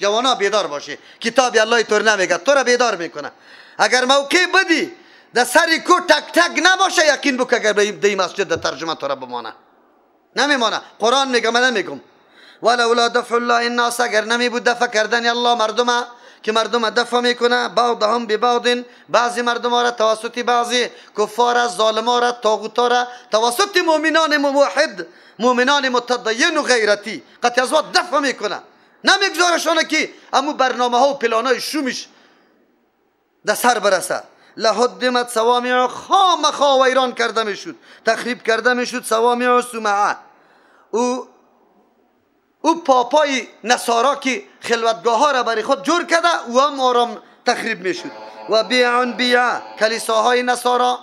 جوانا بیدار باشه. کتاب الله طور نمیگه، تو را بیدار میکنه. اگر موقع بدی در سر کو تک تک نباشه، یقین بکن اگر به مسجد در ترجمه تو را بمانه نمیمانه. قرآن میگه، من نمیگم. ولولا دفع الله الناس، اگر نمی بود دفع کردن الله مردم، که مردم دفع میکنه، بعضهم ببعض، بعضی مردم را توسط بعضی، کفار، ظالما را، طاغوتا را، توسط مؤمنان موحد، مؤمنان متدین و غیرتی قطع از دفع میکنه، نمیگذارشانه که امو برنامه ها و پلان های شومش در سر برسه. لهدمت صوامع، خامخا ویران کرده میشد، تخریب کرده میشد صوامع و صومعه. او پاپای نصارا که خلوتگاه ها را برای خود جور کرده، او هم آرام تخریب میشد. و بیع بیع، کلیساهای نصارا،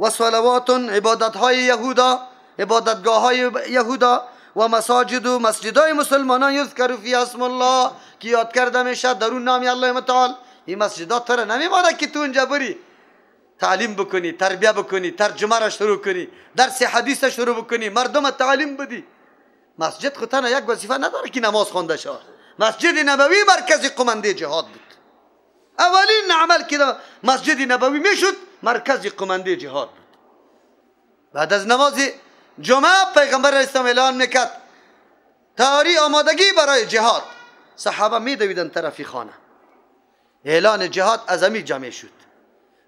و صلوات، عبادت های یهودا، عبادتگاه های یهودا، و مساجد و مسجدهای مسلمانان، یذکر فی اسم الله، که یاد کرده میشه در اون نام الله متعال. این مسجدات تو را نمیمانه که تو اونجا بری تعلیم بکنی، تربیه بکنی، ترجمه را شروع کنی، درس حدیث شروع بکنی، مردم تعلیم بدی. مسجد خود تنها یک وظیفه نداره که نماز خوانده شود. مسجد نبوی مرکز قمنده جهاد بود. اولین عمل که مسجد نبوی میشد مرکز قمنده جهاد بود. بعد از نماز جمعه پیغمبر اسلام اعلان میکرد تیاری آمادگی برای جهاد. صحابه میدویدن طرفی خانه. اعلان جهاد از امین جمع شد.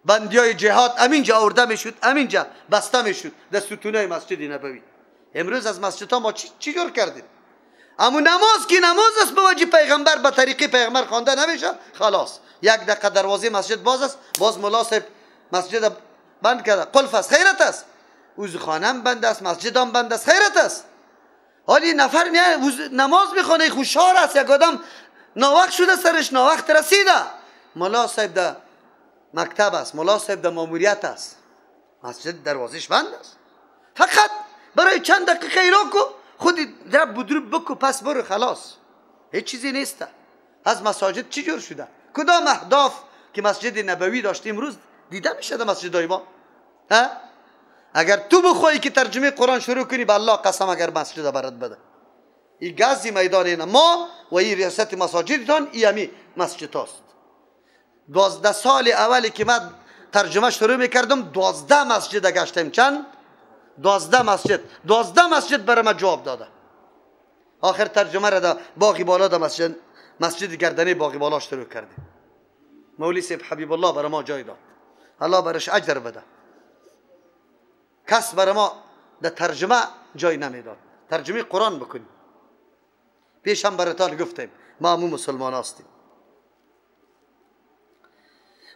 بندیای جهاد امینجا آورده میشد، امینجا بسته میشد در ستونای مسجد نبوی. امروز از مسجدها ما چی جور کردیم؟ اما نماز که نماز است به وجه پیغمبر، به طریقی پیغمبر خوانده نمیشه، خلاص یک دقیقه دروازه مسجد باز است، باز ملا صاحب مسجد بند کرده، قلف است، خیرت است. وضوخانه هم بند است، مسجد هم بند است، خیرت است. حالی نفر میاد نماز میخوانه، خوشحال است، یک آدم ناوقت شده سرش، ناوقت رسیده، ملا صاحب در مکتب است، ملا صاحب در ماموریت است، مسجد دروازش بند است. فقط برای چند دقیقه ایرا کو خود درب بدروب بکو پس برو، خلاص، هیچ چیزی نیست. از مساجد چی جور شده؟ کدام اهداف که مسجد نبوی داشت امروز دیده میشه در مسجدهای ما؟ ها؟ اگر تو بخوای که ترجمه قرآن شروع کنی، به الله قسم اگر مسجد برات بده، این گازی میدان اینا ما و این ریاست مساجدتان، این همی مسجد هاست. 12 سال اولی که من ترجمه شروع میکردم 12 مسجد گشتم. چند؟ 12 مسجد. 12 مسجد برای من جواب داده. آخر ترجمه را در باغی بالا، در مسجد گردنه باغی بالا شروع کردیم. مولوی صاحب حبیب الله برای ما جای داد، الله برش اجر بده. کس برای ما در ترجمه جای نمیداد، ترجمه قرآن بکنیم. پیش هم براتان گفتیم ما همون مسلمان هستیم.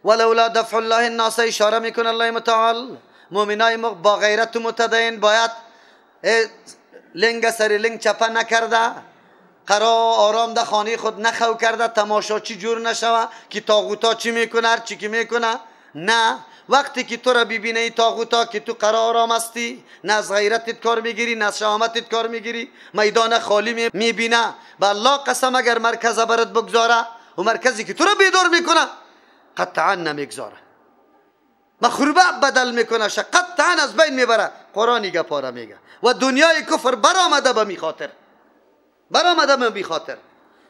ولولا دفع الله الناس، اشاره میکنه الله متعال مؤمنای با غیرت و متدین باید لنگ سر لنگ چپه نکرده، قرار آرام در خانه خود نخو کرده، تماشا چی جور نشوه که طاغوتا چی میکنه، هر چی که میکنه. نه، وقتی که تو را ببینه ای طاغوتا که تو قرار آرام هستی، نه از غیرتت کار میگیری، نه از شهامتت کار میگیری، میدان خالی میبینه، به الله قسم اگر مرکز برات بگذاره و مرکزی که تو را بیدار میکنه قطعا نمیگذاره، مخروبه بدل میکنه، قطعا از بین میبره. قرآن گپا میگه و دنیای کفر برآمده به می خاطر، برآمده به می خاطر.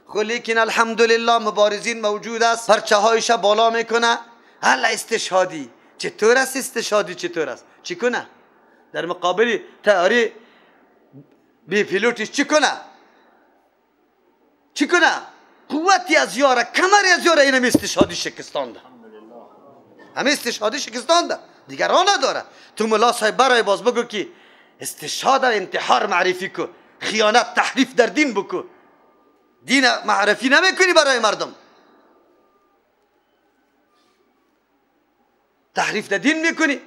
خو لیکن الحمدلله مبارزین موجود است، پرچه هایش بالا میکنه. هلا استشهادی چطور است؟ استشهادی چطور است؟ چی کنه در مقابل تیاری بی پیلوتش؟ چی کنه؟ چی کنه؟ قوتی از یاره، کمری از یاره، اینم استشهادی شکستانده، همه استشهادی شکستانده، دیگران نداره. تو ملا صاحب برای باز بگو که استشهاد انتحار معرفی کو، خیانت تحریف در دین بکو، دین معرفی نمیکنی برای مردم، تحریف در دین میکنی.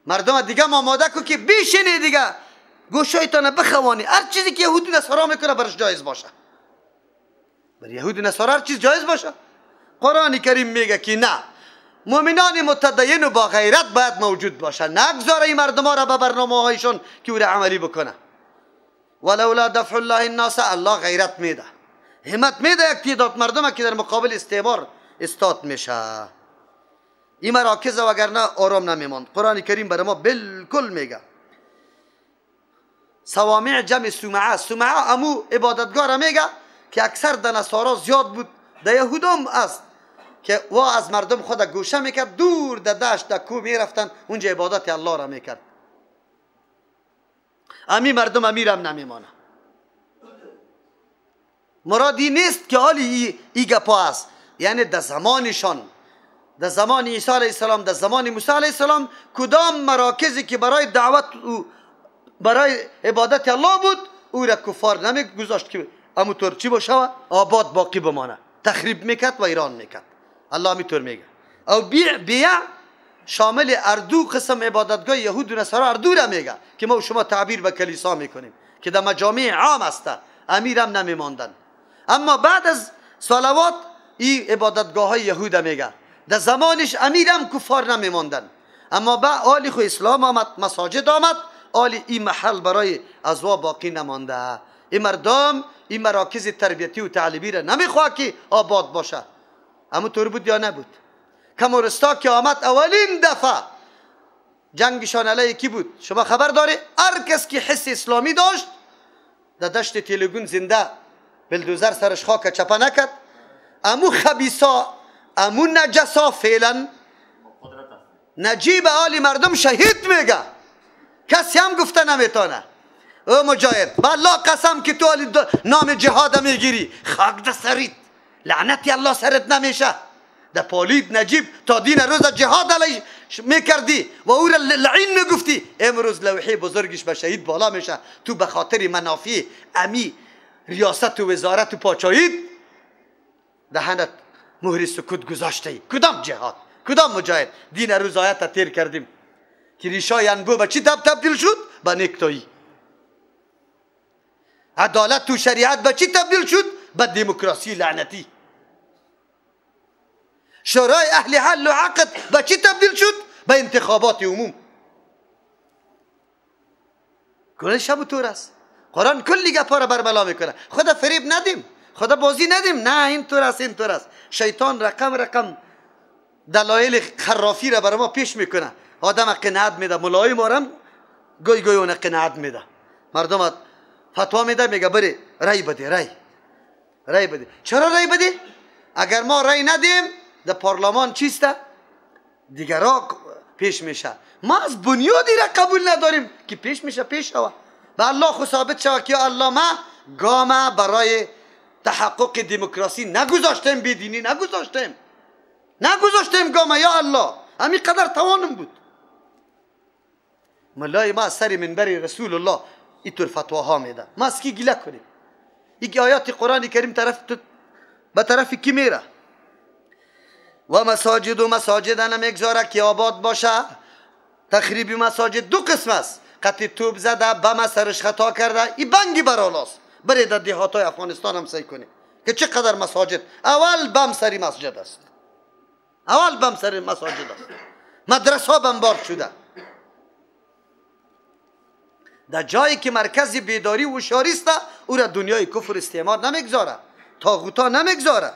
مردم دیگه آماده کو که بیشینی دیگه گوشایتان بخوانی، هر چیزی که یهودی نصارا میکنه برش جایز باشه، بر یهودی نصارا هر چیز جایز باشه. قرآن کریم میگه که نه، مؤمنان متدین و با غیرت باید موجود باشه، نگذاره این مردم ها را به برنامه هایشون که او را عملی بکنه. ولولا دفع الله الناس، الله غیرت میده، همت میده یک تعداد مردم که در مقابل استعمار استاد میشه. این مراکز وگرنه آرام نمیماند. قرآن کریم برای ما بالکل میگه صوامع جمع صومعه، صومعه امو عبادتگاه را میگه که اکثر در نصارا زیاد بود، در یهودم است، که وا از مردم خود گوشه میکرد، دور در دشت در کوه میرفتن، اونجا عبادت الله را میکرد. امی مردم امیرم نمیمانه. مرادی نیست که حالی ای گپا است، یعنی در زمانشان، در زمان عیسی علیه السلام، در زمان موسی علیه السلام، کدام مراکزی که برای دعوت و برای عبادت الله بود، او را کفار نمیگذاشت که اموطور چی باشه، آباد باقی بمانه، تخریب میکرد و ایران میکرد. الله میطور میگه. او بیع شامل اردو قسم عبادتگاه یهود و نصارا، اردو را میگه که ما و شما تعبیر به کلیسا میکنیم که در مجامع عام است، امیرم نمیماندن. اما بعد از صلوات این عبادتگاه های یهود میگه، در زمانش امیرم کفار نمیماندن. اما بعد آلی خو اسلام آمد، مساجد آمد، آلی این محل برای ازوا باقی نمانده. این مردم این مراکز تربیتی و تعلیمی را نمیخواه که آباد باشه. اما طور بود یا نبود؟ کمونستا که آمد اولین دفعه جنگشان علیه کی بود؟ شما خبر داری؟ هر کس که حس اسلامی داشت در دشت تیلگون زنده بلدوزر سرش خاک چپه نکرد. امو خبیسا، امو نجسا فعلا نجیب آلی مردم شهید میگه، کسی هم گفته نمیتونه. او مجاهد بالله قسم که تو آلی نام جهاد میگیری، خاک ده سریت، لعنتی الله سرت نمیشه. ده پالید نجیب تا دین روز جهاد علیه میکردی و او را لعین میگفتی، امروز لوحه بزرگش به شهید بالا میشه. تو به خاطر منافع امی ریاست و وزارت و پاچایید دهنت مهر سکوت گذاشته ای. کدام جهاد، کدام مجاهد؟ دین روز آیت تیر کردیم که ریشای انبو به چی تبدیل شد؟ به نکتایی. عدالت و شریعت به چی تبدیل شد؟ به دموکراسی لعنتی. شورای اهل حل و عقد به چی تبدیل شد؟ به انتخابات عموم. کلش همونطور است. قرآن کلی گپا را برملا میکنه. خدا فریب ندیم، خدا بازی ندیم، نه اینطور است اینطور است. شیطان رقم رقم دلایل خرافی را برای ما پیش میکنه. آدم قناعت میده، ملای مارم گوی گوی اون قناعت میده، مردم فتوا میده، میگه بری رای بده، رای رای بده. چرا رای بده؟ اگر ما رای ندیم در پارلمان چیسته؟ دیگرا پیش میشه. ما از بنیادی را قبول نداریم که پیش میشه، پیش شوه. به الله خو ثابت شوه که الله ما گام برای تحقق دموکراسی نگذاشتیم، بیدینی نگذاشتیم، نگذاشتیم گام. یا الله همین قدر توانم بود. ملای ما سر منبر رسول الله اینطور فتواها میده. ما از کی گله کنیم؟ یک آیات قرآن کریم طرف به طرف کی میره؟ و مساجد و مساجد نمیگذاره که آباد باشه. تخریب مساجد دو قسم است. قطع توپ زده، بم سرش خطا کرده، این بنگی برالاست. برای در دیهاتای افغانستان هم سعی کنی که چقدر مساجد اول بم سری مسجد است، اول بم سری مساجد است، مدرسه ها بمبارد شده. در جایی که مرکز بیداری و هوشیاری است، او را دنیای کفر استعمار نمیگذاره، طاغوتا نمیگذاره.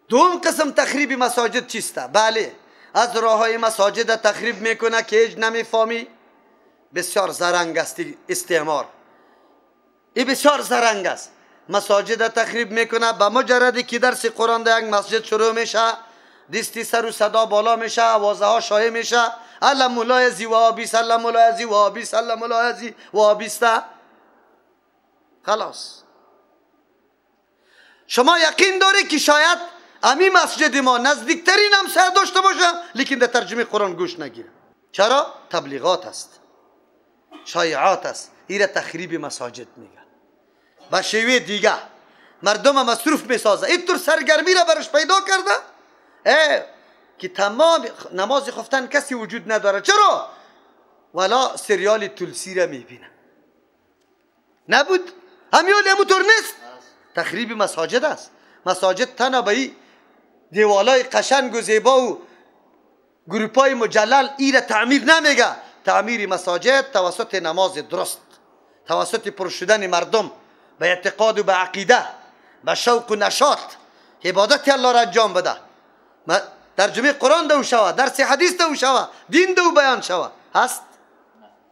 دوم قسم تخریب مساجد چیست؟ بله، از راه های مساجد تخریب میکنه که هیچ نمیفهمی. بسیار زرنگ است استعمار، ای بسیار زرنگ است. مساجد تخریب میکنه. به مجردی که درس قرآن در یک مسجد شروع میشه، دستی سر و صدا بالا میشه، آوازه ها شایع میشه، الله مولای زی وابیس، الله مولای زی وابیس، الله مولای زی وابیس. خلاص شما یقین داری که شاید امی مسجد ما نزدیکترین همسایه داشته باشه، لیکن در ترجمه قرآن گوش نگیره. چرا؟ تبلیغات است، شایعات است. ایره تخریب مساجد میگه. با شیوه دیگه مردم مصروف میسازه، اینطور سرگرمی را برش پیدا کرده که تمام نماز خفتن کسی وجود نداره. چرا؟ ولا سریال تلسی را میبینه. نبود؟ همیال همونطور نیست. تخریب مساجد است. مساجد تنها به این دیوالای قشنگ و زیبا و گروپای مجلل ایره تعمیر نمیگه. تعمیر مساجد توسط نماز درست، توسط پر شدن مردم به اعتقاد و به عقیده، به شوق و نشاط عبادت الله را انجام بده، ترجمه قرآن دو شوه، درس حدیث دو شوه، دین دو بیان شوه. هست؟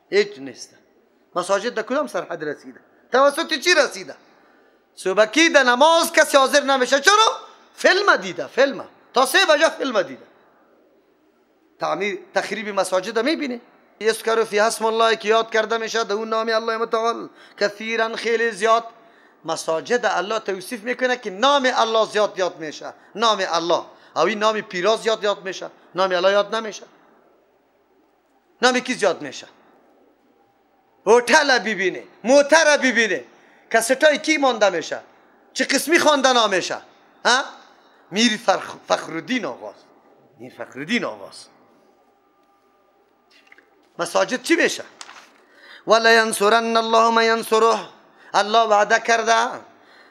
هیچ نیست. مساجد در کدام سرحد رسیده؟ توسط چی رسیده؟ صبحکی در نماز کسی حاضر نمیشه. چرا؟ فیلم دیده، فیلم تا 3 بجه فیلم دیده. تعمیر تخریب مساجد میبینه. یذکر فی اسم الله که یاد کرده میشه در اون نام الله متعال کثیرا، خیلی زیاد. مساجد الله توصیف میکنه که نام الله زیاد یاد میشه، نام الله. او این نام پیرا زیاد یاد میشه، نام الله یاد نمیشه. نام کی زیاد میشه؟ هتل ببینه، موتر ببینه، کستای کی مانده میشه، چه قسمی خوانده نمیشه. ها میر فخرالدین آغاز، میر فخرالدین آغاز. مساجد چی میشه؟ ولا ینصرن الله من ینصره. الله وعده کرده،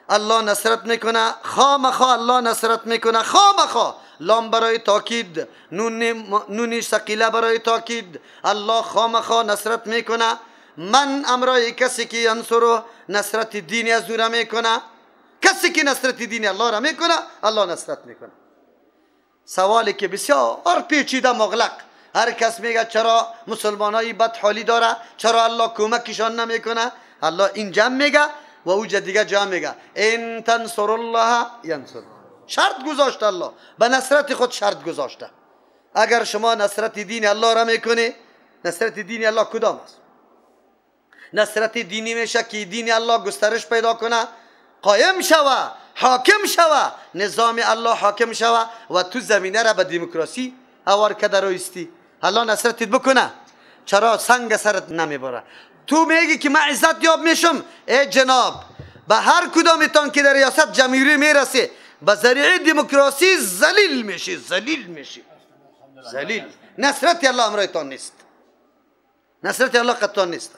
الله نصرت میکنه، خامخا الله نصرت میکنه، خامخا. لام برای تاکید، نون ثقیله برای تاکید. الله خامخا نصرت میکنه. من امرای کسی که ینصره، نصرت دین از او را میکنه. کسی که نصرت دین الله را میکنه، الله نصرت میکنه. سوالی که بسیار پیچیده مغلق. هر کس میگه چرا مسلمانای بد حالی داره، چرا الله کمکشان نمیکنه. الله این جمع میگه و او دیگه جمع میگه ان تنصر الله ینصر. شرط گذاشته الله، به نصرت خود شرط گذاشته. اگر شما نصرت دین الله را میکنی، نصرت دین الله کدام است؟ نصرت دینی میشه که دین الله گسترش پیدا کنه، قایم شوه، حاکم شوه، نظام الله حاکم شوه و تو زمینه را به دموکراسی اوار کده رویستی. الله نصرتت بکنه. چرا سنگ سرت نمیبره؟ تو میگی که من عزت یاب میشم. ای جناب، به هر کدامتان که در ریاست جمهوری میرسه به ذریعه دموکراسی ذلیل میشی، ذلیل میشی، ذلیل. نصرت الله امرایتان نیست، نصرت الله قطعا نیست.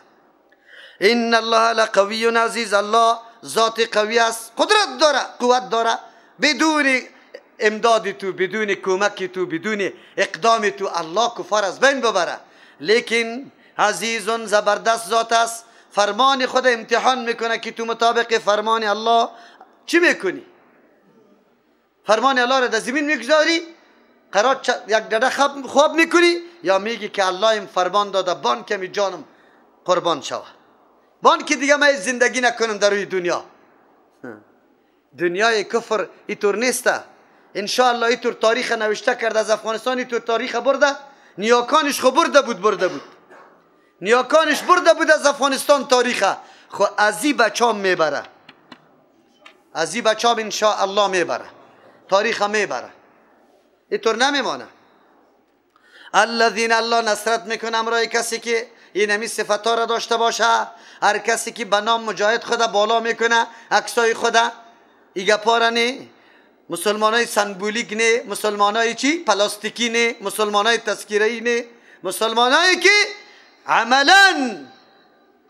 ان الله لقوی عزیز. الله ذات قوی است، قدرت داره، قوت داره. بدون امداد تو، بدون کمک تو، بدون اقدام تو الله کفار از بین ببره. لیکن عزیز زبردست ذات است، فرمان خود امتحان میکنه که تو مطابق فرمان الله چی میکنی؟ فرمان الله را در زمین میگذاری، قرار یک دده خواب میکنی، یا میگی که الله این فرمان داده بان کمی جانم قربان شوه، بان که دیگه من زندگی نکنم در روی دنیا. دنیای کفر اینطور نیسته. انشاءالله اینطور تاریخ نوشته کرده از افغانستان، اینطور تاریخ برده، نیاکانش خو برده بود، برده بود، نیاکانش برده بود از افغانستان تاریخه. خو از این بچام میبره، از این بچام انشاءالله میبره، تاریخ میبره، اینطور نمیمانه. الذین الله نصرت میکنه امرای کسی که این همی صفت ها را داشته باشه. هر کسی که به نام مجاهد خود بالا میکنه، عکسای خود ای گپا را نه، مسلمان های سنبولیک نه، مسلمان های چی پلاستیکی نه، مسلمان های تذکیری نه، مسلمان هایی که عملا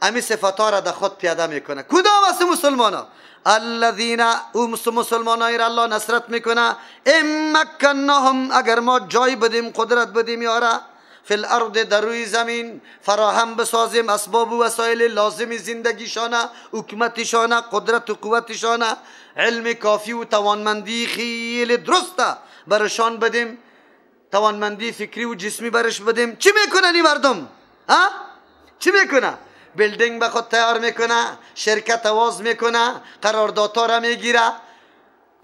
همی صفت ها را در خود پیاده میکنه. کدام است مسلمان ها؟ الذین، او مسلمان های را الله نصرت میکنه. ام مکناهم، اگر ما جای بدیم، قدرت بدیم یارا، فی الارض در روی زمین فراهم بسازیم اسباب و وسایل لازم زندگیشانه، حکومتشانه، قدرت و قوتشانه، علم کافی و توانمندی خیلی درسته برشان بدیم، توانمندی فکری و جسمی برش بدیم. چی میکنن این مردم؟ ها؟ چی میکنه؟ building به خود تیار میکنه، شرکت آواز میکنه، قراردادها را میگیره،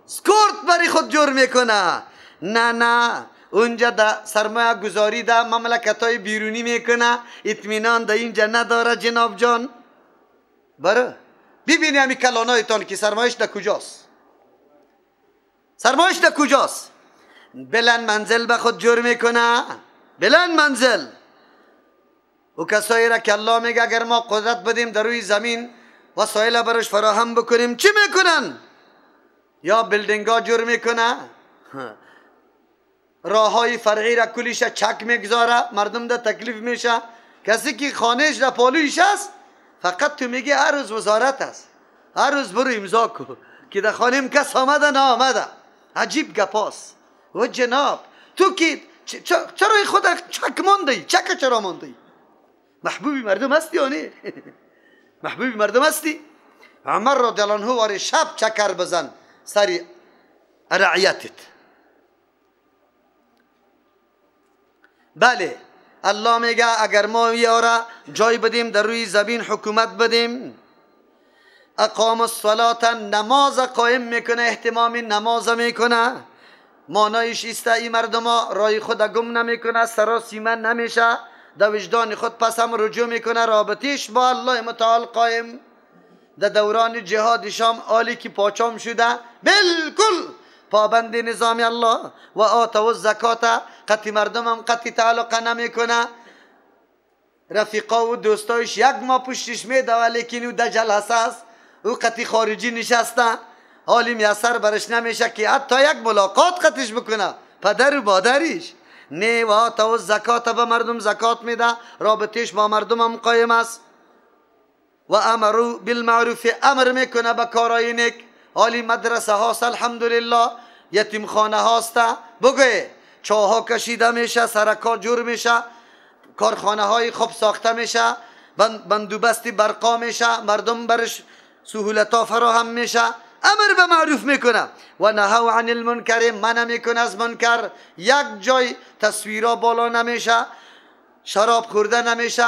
سکورت برای خود جور میکنه. نه نه، اونجا در سرمایه گذاری در مملکت های بیرونی میکنه، اطمینان در اینجا نداره جناب جان. بره ببینی همی کلانایتان که سرمایش در کجاست، سرمایش در کجاست. بلند منزل به خود جور میکنه، بلند منزل. و کسایی را که الله میگه اگر ما قدرت بدیم در روی زمین وسایل برش فراهم بکنیم، چی میکنن؟ یا building ها جور میکنه، راه های فرعی را کلیش چک میگذاره، مردم در تکلیف میشه. کسی که خانهش در پالویش است، فقط تو میگی هر روز وزارت است، هر روز برو امضا کن که در خانه کس آمده نه آمده. عجیب گپاست. و جناب تو که چرا خود چک مانده؟ چک چرا مانده؟ محبوبی مردم هستی یا نه؟ محبوبی مردم هستی؟ عمر رضی الله عنه واری شب چکر بزن سری رعیتت. بله الله میگه اگر ما یارا جای بدیم در روی زمین، حکومت بدیم، اقام الصلاة، نماز قایم میکنه، اهتمام نماز میکنه. معنایش ایسته ای مردم ها رای خود گم نمیکنه، سراسیمه نمیشه، در وجدان خود پس هم رجوع میکنه، رابطیش با الله متعال قایم. در دوران جهاد شام آلی که پاچام شده بالکل پابند نظام الله. و آتوا الزکات، قطی مردم هم قطی تعلق نمیکنه. رفیقا و دوستایش یک ماه پشتش میده، ولیکن او در جلسه است، او قطی خارجی نشسته، حالی میسر برش نمیشه که حتی یک ملاقات قطیش بکنه پدر و مادریش. نه، و آتوا الزکات، به مردم زکات میده، رابطیش با مردم هم قایم است. و امرو بالمعروف، امر میکنه به کارای نیک. حالی مدرسه هاست الحمدلله، یتیم خانه هاست، بگوی چاها کشیده میشه، سرکا جور میشه، کارخانه های خوب ساخته میشه، بندوبستی برقا میشه، مردم برش سهولت فراهم میشه. امر به معروف میکنه. و نهوا عن المنکر، منع میکنه از منکر. یک جای تصویرا بالا نمیشه، شراب خورده نمیشه،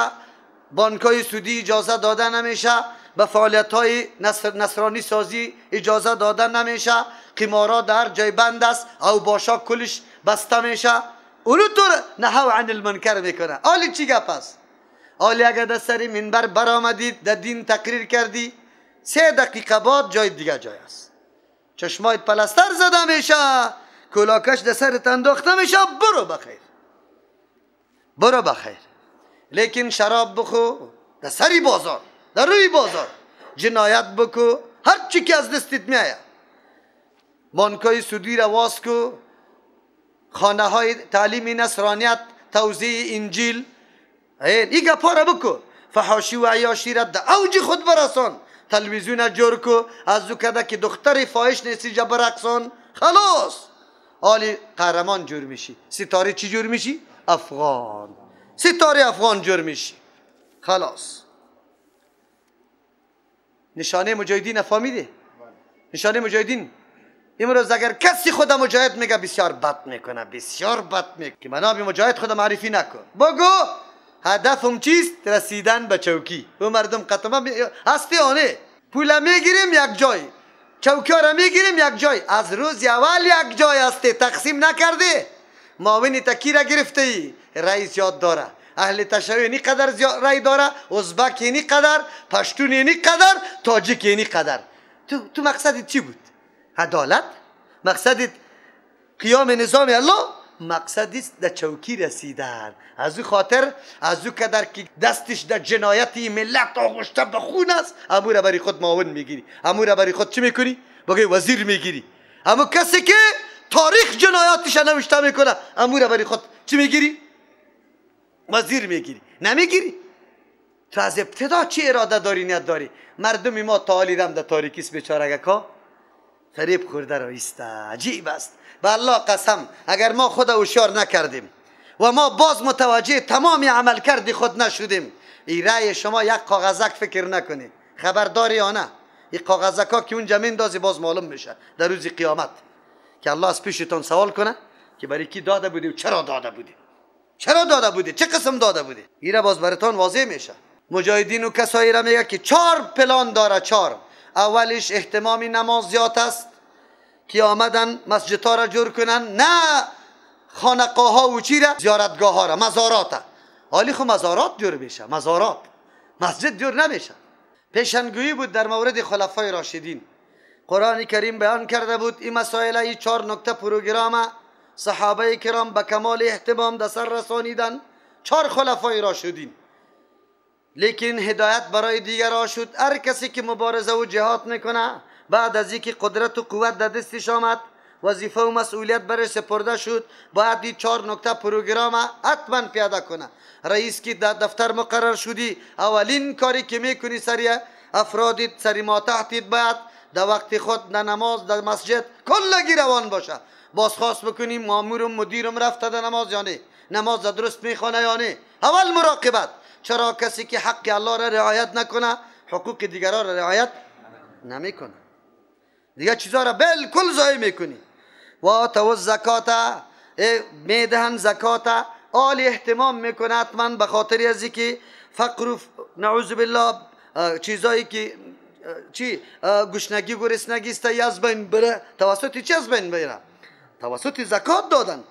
بانکای سودی اجازه داده نمیشه، به فعالیت های نصرانی سازی اجازه داده نمیشه، قمارا در جای بند است، او باشا کلش بسته میشه. اونو طور نهوا عن المنکر میکنه. آلی چی گپ است؟ آلی اگر در سر منبر برآمدید، در دین تقریر کردی، 3 دقیقه بعد جای دیگه جای است، چشمایت پلستر زده میشه، کلاکش در سرت انداخته میشه، برو بخیر، برو بخیر. لیکن شراب بخو در سری بازار، در روی بازار، جنایت بکو، هر چی که از دستت میآید، بانکای سودی را واز کو، خانه های تعلیم نصرانیت، توزیع انجیل، این گپا را بکو، فحاشی و عیاشی را در اوج خود برسان، تلویزیون جور کو، از او کده که دختر فاحش نیستی جا برقصان، خلاص حالی قهرمان جور میشی. ستاره چی جور میشی؟ افغان. ستاره افغان جور میشی. خلاص نشانه مجاهدین فهمیدی؟ نشانه مجاهدین امروز اگر کسی خود مجاهد میگه بسیار بد میکنه، بسیار بد میکنه. که منابع مجاهد خود معرفی نکن، بگو هدفم چیست؟ رسیدن به چوکی. و مردم قطمه هستی آنه پول میگیریم یک جای، چوکی را میگیریم یک جای، از روز اول یک جای هستی، تقسیم نکرده. معاون تکی را گرفته ای، رئیس یاد داره، اهل تشیع اینی قدر رای داره، ازبک اینی قدر، پشتون اینی قدر، تاجیک اینی قدر. تو مقصدت چی بود؟ عدالت؟ مقصدت قیام نظام الله؟ مقصدی در چوکی رسیدن. از او خاطر، از او قدر که دستش در جنایت ملت آغشته به خون است، امو را برای خود معاون میگیری، امو را برای خود چی میکنی؟ بگی وزیر میگیری. امو کسی که تاریخ جنایاتش نوشته میکنه، امو را برای خود چی میگیری؟ وزیر میگیری. نمیگیری. تو از ابتدا چی اراده داری، نیت داری؟ مردم ما تا حالی رم در تاریکیست بیچاره که فریب خورده را ایسته. عجیب است. به الله قسم اگر ما خود هوشیار نکردیم و ما باز متوجه تمام عملکرد خود نشدیم، ای رأی شما یک کاغذک فکر نکنید، خبرداری یا نه، این کاغذک ها که اونجا میندازی باز معلوم میشه در روز قیامت که الله از پیشتان سوال کنه که برای کی داده بودی و چرا داده بودی، چرا داده بودی، چه قسم داده بودی. ایره باز براتان واضح میشه. مجاهدین و کسایی را میگه که 4 پلان داره. 4. اولش اهتمام نماز زیاد است که آمدن مسجدها را جور کنن، نه خانقاه ها و چی را، زیارتگاه ها را، مزارات. حالی خو مزارات جور میشه، مزارات، مسجد جور نمیشه. پیشنگویی بود در مورد خلفای راشدین. قرآن کریم بیان کرده بود این مسائل، این 4 نکته پروگرام صحابه کرام به کمال اهتمام در سر رسانیدن. 4 خلفای راشدین، لیکن هدایت برای دیگرها شد. هر کسی که مبارزه و جهاد میکنه بعد از اینکه قدرت و قوت در دستش آمد، وظیفه و مسئولیت برش سپرده شد، باید این 4 نکته پروگرام حتما پیاده کنه. رئیس که در دفتر مقرر شدی، اولین کاری که میکنی سری افرادیت، سری ماتحتیت، باید در وقت خود در نماز در مسجد کلگی روان باشه. بازخواست بکنی مامورم مدیرم رفته در نماز یا نه، نماز درست میخوانه یا نه. اول مراقبت. چرا کسی که حق الله را رعایت نکنه حقوق دیگران را رعایت نمیکنه، دیگه چیزا را بالکل ضایع میکنی. و تو الزکات، میدهن زکات، آل اهتمام میکنه حتما به خاطر از که فقر و نعوذ بالله چیزایی که چی گشنگی گرسنگی است از بین بره. توسط چی از بین بره؟ توسط زکات دادن.